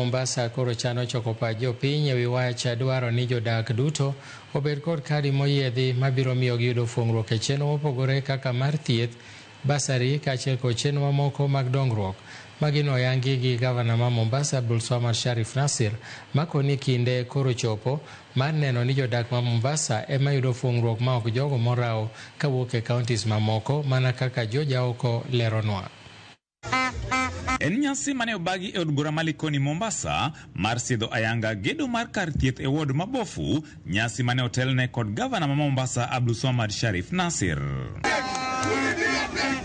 Mombasa koro chano choko pach jopiny ewi wach dwaro ni jodak duto obed kod kadi moyiedhi mabiro miyo giyudo fuong'ruok e chenro mopogore kaka mar thieth, bursary kaachiel kod chenro mamoko mag dongruok. Magi noyangi gi gavana ma Mombasa Abdulswamad Sharif Nassir makoni kinde koro chopo mar neno ni jodak ma Mombasa ema yudo fuong'ruok ma ok jogo morawo kawuok e counties mamoko mana kaka George Aoko leronwa. En nyasi mane obagi e od bura ma Likoni Mombasa mar sidho ayanga gedo mar kar thieth e ward ma Bofu, nyasi mane otelne kod gavana ma Mombasa Abdulswamad Sharif Nassir.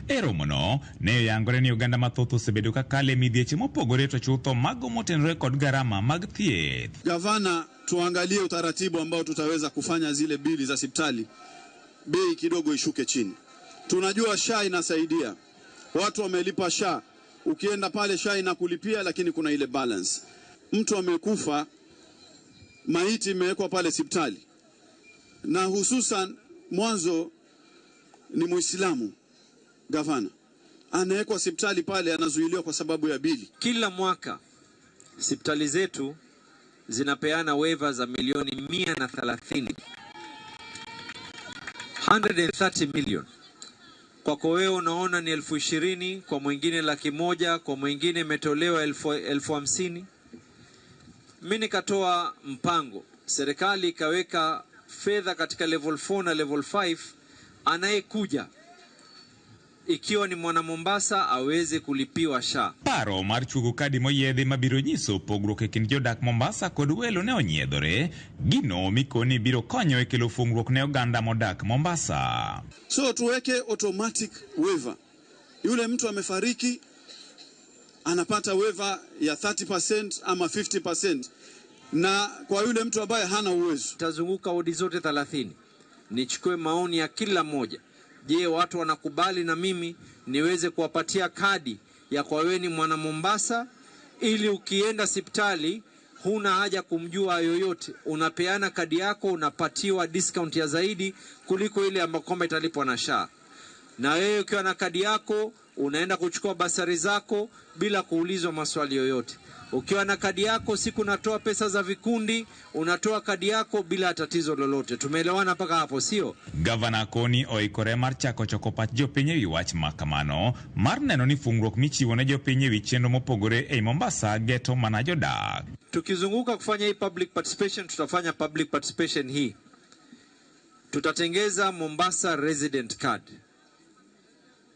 E romono, ne oyangore ni oganda mathoth osebedo ka kale e midhieche mopogore to chutho mago motenore kod garama mag thieth. Gavana, tuangalie utaratibu ambao tutaweza kufanya zile bili za hospitali bei kidogo ishuke chini. Tunajua SHA inasaidia, watu wamelipa SHA, ukienda pale SHA inakulipia, lakini kuna ile balance. Mtu amekufa, maiti imewekwa pale hospitali, na hususan mwanzo ni Muislamu, gavana anawekwa hospitali pale, anazuiliwa kwa sababu ya bili. Kila mwaka hospitali zetu zinapeana waiver za milioni 130, 130 million. Kwako wewe unaona ni 20,000, kwa mwingine 100,000, kwa mwingine imetolewa 50,000. Mimi nikatoa mpango, serikali ikaweka fedha katika level 4 na level 5, anayekuja ikiwa ni mwana Mombasa aweze kulipiwa SHA. Paro mar chuogo kadi moyiedhi mabiro nyiso pogruok e kind jodak Mombasa kod welo ne onyiedhore, gino mikoni biro konyo e kelo fungruok ne oganda modak Mombasa. So tuweke automatic waiver. Yule mtu amefariki anapata waiver ya 30% ama 50%, na kwa yule mtu ambaye hana uwezo. Tazunguka wodi zote 30 nichukue maoni ya kila mmoja. Je, watu wanakubali na mimi niweze kuwapatia kadi ya kwa wewe ni mwana Mombasa, ili ukienda hospitali huna haja kumjua yoyote, unapeana kadi yako, unapatiwa discount ya zaidi kuliko ile ambayo kwamba italipwa na SHA. Na wewe ukiwa na kadi yako unaenda kuchukua basari zako bila kuulizwa maswali yoyote. Ukiwa na kadi yako siku natoa pesa za vikundi, unatoa kadi yako bila tatizo lolote. Tumeelewana mpaka hapo, sio? Gavana koni oikore mar chako choko pach jopiny ewi wach ma kamano mar neno ni fungruok michiwo ne jopiny ewi chenro mopogore ei Mombasa geto mana jodak. Tukizunguka kufanya hii public participation, tutafanya public participation hii. Tutatengeza Mombasa resident card,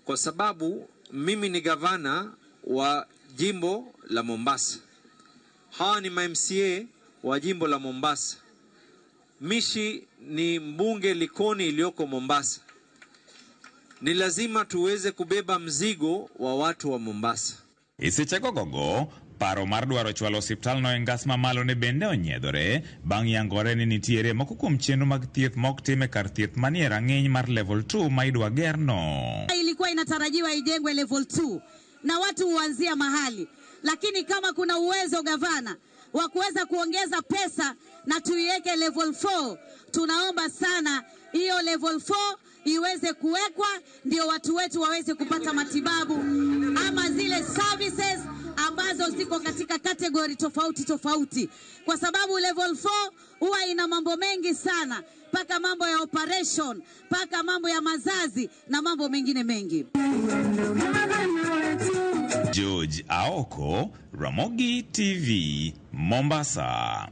kwa sababu mimi ni gavana wa jimbo la Mombasa. Hawa ni ma MCA wa jimbo la Mombasa. Mishi ni mbunge Likoni iliyoko Mombasa. Ni lazima tuweze kubeba mzigo wa watu wa Mombasa. E sechego gogo, paro mar dwaro chwalo osiptal no e ngas mamalo ne bende onyiedhore bang' yangore ni nitiere moko kuom chenro mag thieth mok tim e kar thieth manie rang'iny mar level 2 ma idwa gerno. Ilikuwa inatarajiwa ijengwe level 2 na watu huanzia mahali, lakini kama kuna uwezo gavana wa kuweza kuongeza pesa na tuiweke level 4, tunaomba sana hiyo level 4 iweze kuwekwa, ndio watu wetu waweze kupata matibabu ama zile services ambazo ziko katika category tofauti tofauti, kwa sababu level 4 huwa ina mambo mengi sana, mpaka mambo ya operation, mpaka mambo ya mazazi na mambo mengine mengi. George Aoko, Ramogi TV, Mombasa.